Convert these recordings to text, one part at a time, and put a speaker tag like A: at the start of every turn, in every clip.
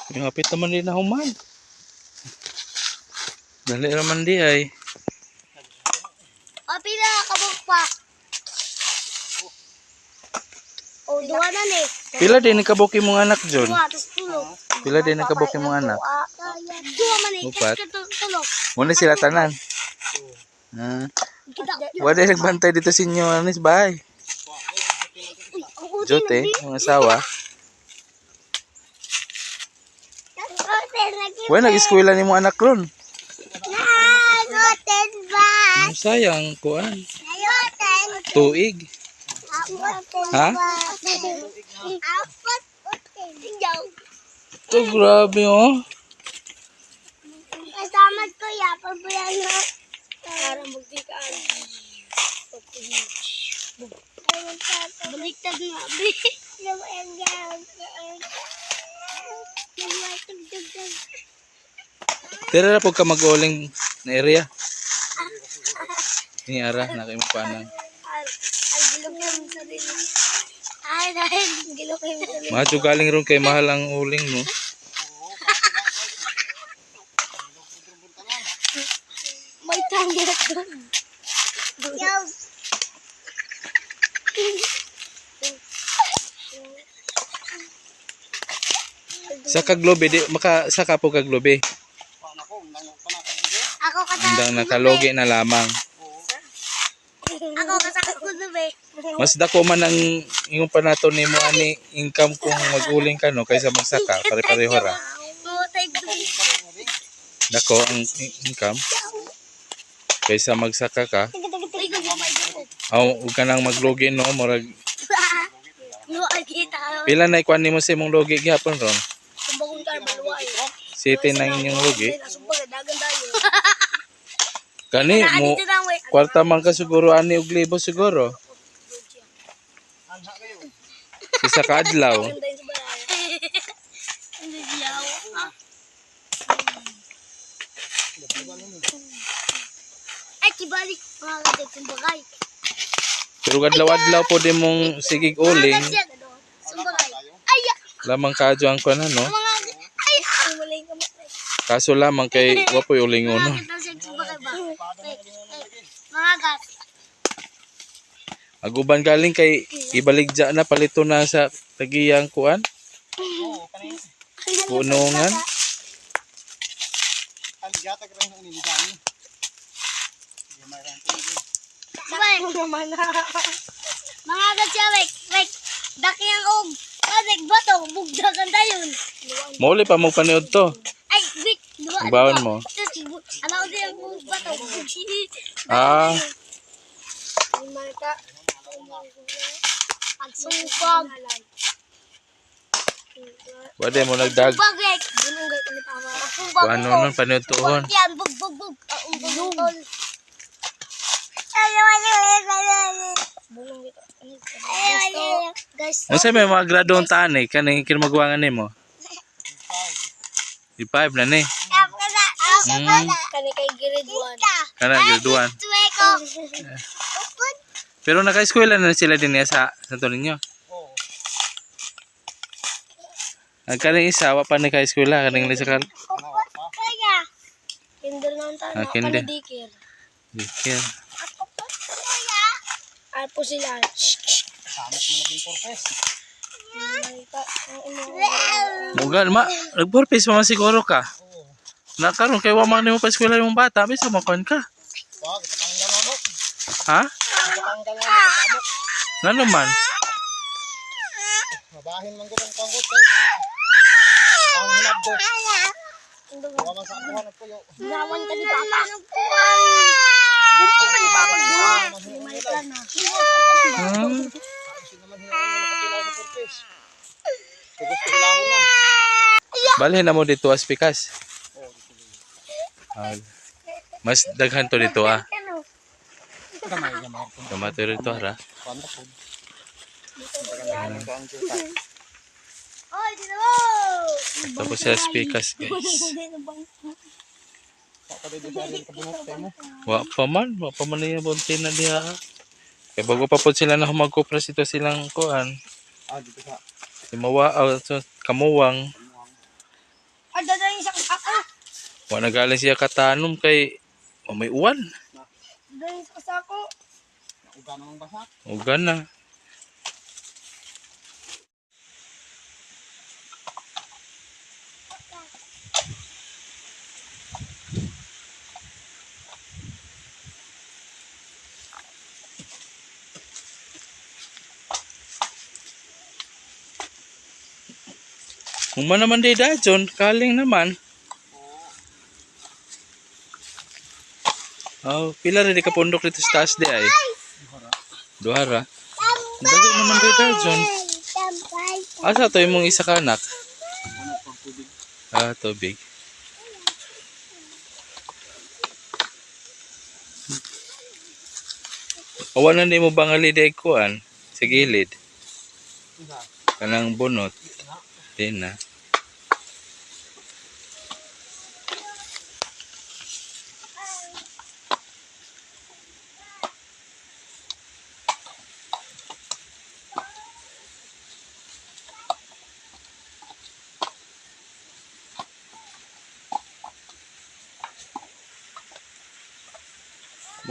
A: Yung hapit naman din na human. Dali raman di ay.
B: O, pila ka pa. O, duwa na ni.
A: Pila din ang kabuki mong anak, John?
B: Duwa, tapos tulo.
A: Pila din ang kabuki mong anak?
B: Duwa man eh,
A: Upat.
B: tapos tulo.
A: Muna sila tanan. Ah,
B: Kita.
A: wala nagbantay dito sa inyo anis bahay.
B: Uy, ang uti
A: Jote, ang asawa. Wala nag-eskwela ni mong anak ron.
B: Nagoten ba?
A: Ang sayang kuan.
B: Nagoten.
A: Tuig. Ha?
B: Apat utin. Yaw.
A: Ito grabe oh.
B: Kasama ko ya, pabuyan na. Para magdikaan. Baliktad na, abi.
A: Tira na po ka mag-uling na area. Ni ara na kay panang.
B: Ay, gilok yung sarili. Ay, dahil gilok yung sarili.
A: Mga galing ron kay mahal ang uling no.
B: May tanggal doon. Yaw.
A: Sa kaglobe di maka sa ka po kaglobe.
B: Ako kasama
A: Andang nakalogi na lamang.
B: Ako kasama ko eh.
A: Mas dako man ang imong panato nimo ani income kung mag-uling ka no kaysa magsaka pare-pareho ra.
B: Mutay ko.
A: Dako ang income kaysa magsaka ka.
B: Ay, gumamay ko.
A: Aw ug ka nang maglugi no murag
B: No, ay kita.
A: pila na ikuan nimo sa imong lugi gihapon ron.
B: Kumbagong tar maluwa eh.
A: City na inyong lugi.
B: Sumbaga dagan tayo.
A: Kani mo
B: Dito na wait.
A: kwarta man ka siguro ani og libo siguro. Isa ka adlaw.
B: Ganda yung sa balay. Hindi siya. Ah. Ay, kibali. Mga kadag sumbagay.
A: Pero adlaw-adlaw po din mong sigig uling
B: Sumbagay. Ay, ah.
A: lamang kadyo ang kuan ano.
B: Mga ay, ah. Wala yung kamay.
A: Kaso lamang kay wa po'y uling uno.
B: Mga gat sumbagay ba? Ay, ay, mga gat.
A: Aguban galing kay ibaligya na palito na sa tagiyang kuan. Punungan.
B: Sabay. Mga gat siya, wait, wait. Daki ang og. Kadek bato, bugdagan tayo.
A: Mauli pa mo paniod to.
B: Ay, wait. Duwa,
A: Ang baon
B: duwa.
A: mo.
B: Tapos, ano din ang og bato, bugsi.
A: Ah,
B: Pagsubag.
A: wala mo nagdag.
B: Pagsubag, wait. Pagsubag.
A: Kuan nun paniod tuon.
B: Yan, bug, bug, bug. Ah, bug, tol. Ay, ay, ay, ay, ay, ay. Ay, ay, ay. Guys,
A: Unsa may mga grado ang taan eh kaning kinamagwangan nimo? I5 na ni.
B: Kani kay grade 1.
A: Kana grade 1.
B: Tuweko.
A: Pero naka-eskwela na sila din niya sa Santo Niño. Ang kaning isa wa pa ni ka-eskwela kaning lisa ka.
B: Kaya. Kinder na ang tama.
A: Ah, kinder.
B: Kani dikir.
A: Dikir.
B: Ako po kuya. Ay po sila.
A: Mugal ma nagburpis pa man siguro ka. Na karon kay wa man nimo pa eskwela imong bata, bisa mo kon ka. Ha? Ngano man?
C: Mabahin man gud ang panggot kay ang hinabdo. Wa man sa amuhan ang puyo.
B: Gawan ka ni Papa. Bumpo ka ni Papa. Bumalik na.
C: Kasi naman hinabdo nakapilaw sa purpose. Kay gusto ilahon na.
A: Balhin na mo dito as pikas. Ah, mas daghan to dito ah.
C: Gamay gamay.
A: Kamato dito ra.
C: Kuan ra pud. Ang juta.
B: Oy, dito mo.
A: Tapos sa pikas guys.
C: Wa pa dito sa rin kabunot kay mo.
A: Wa pa man niya bunti na diha. Ah. Kay bago pa pod sila na magkupras ito silang kuan.
C: Ah, dito sa
A: Si Mawa so, Kamuwang. Wa na galing siya katanom kay oh, may uwan.
B: Doon sa sako.
C: Uga namang basak.
A: Uga na. Kung man naman di dajon, kaling naman. Oh, pila rin di ka pundok dito sa taas di ay? Duha ra. Dali naman di dajon.
B: Tambay.
A: Asa to imong isa ka anak?
C: Ano pang tubig?
A: Ah, tubig. Awa na nimo bangali di kuan sa gilid
C: Uga.
A: kanang bunot di na.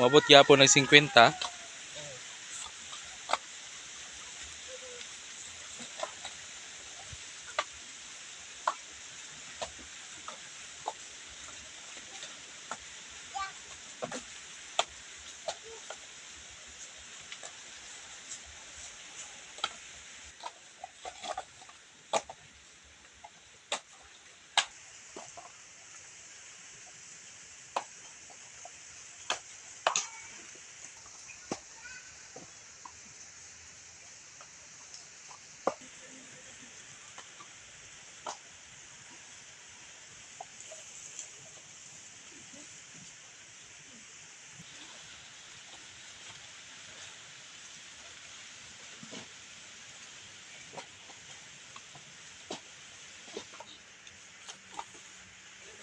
A: Moabot gyapon ng 50.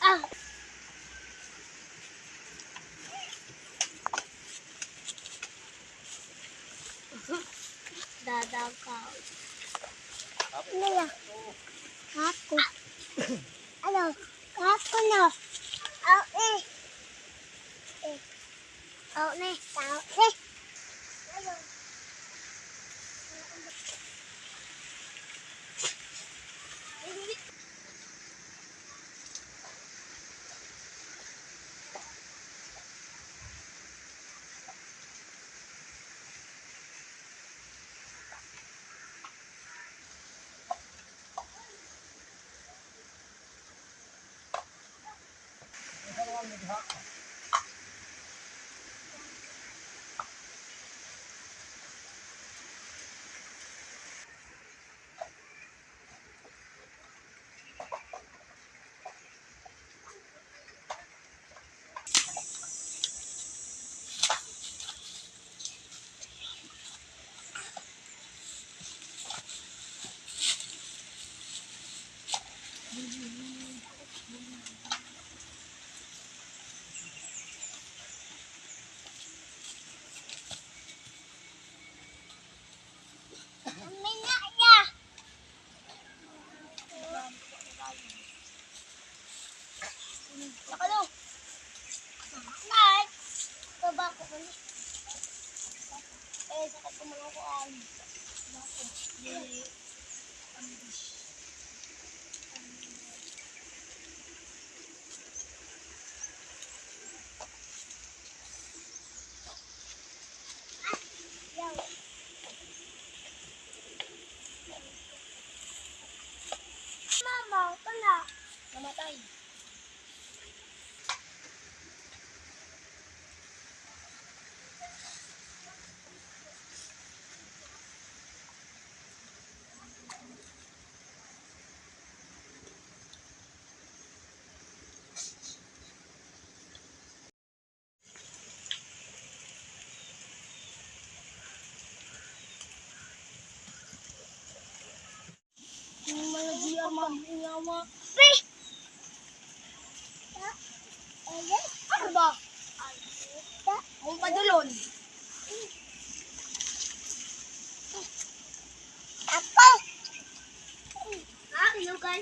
B: Ah. Dadakaw. Ano ya? Ako. Ano? Ako na. Aw eh. Eh. Aw ne. Aw eh. Ano? Mina ya. Nakalo. Nay. Tabako ko ni. Eh, sakit ko mga kuan. Tabako. Di. Yaw. Mama, ito na. Namatay. Pe! Ano ba? Kung padulon. Ako! Ah, lugan.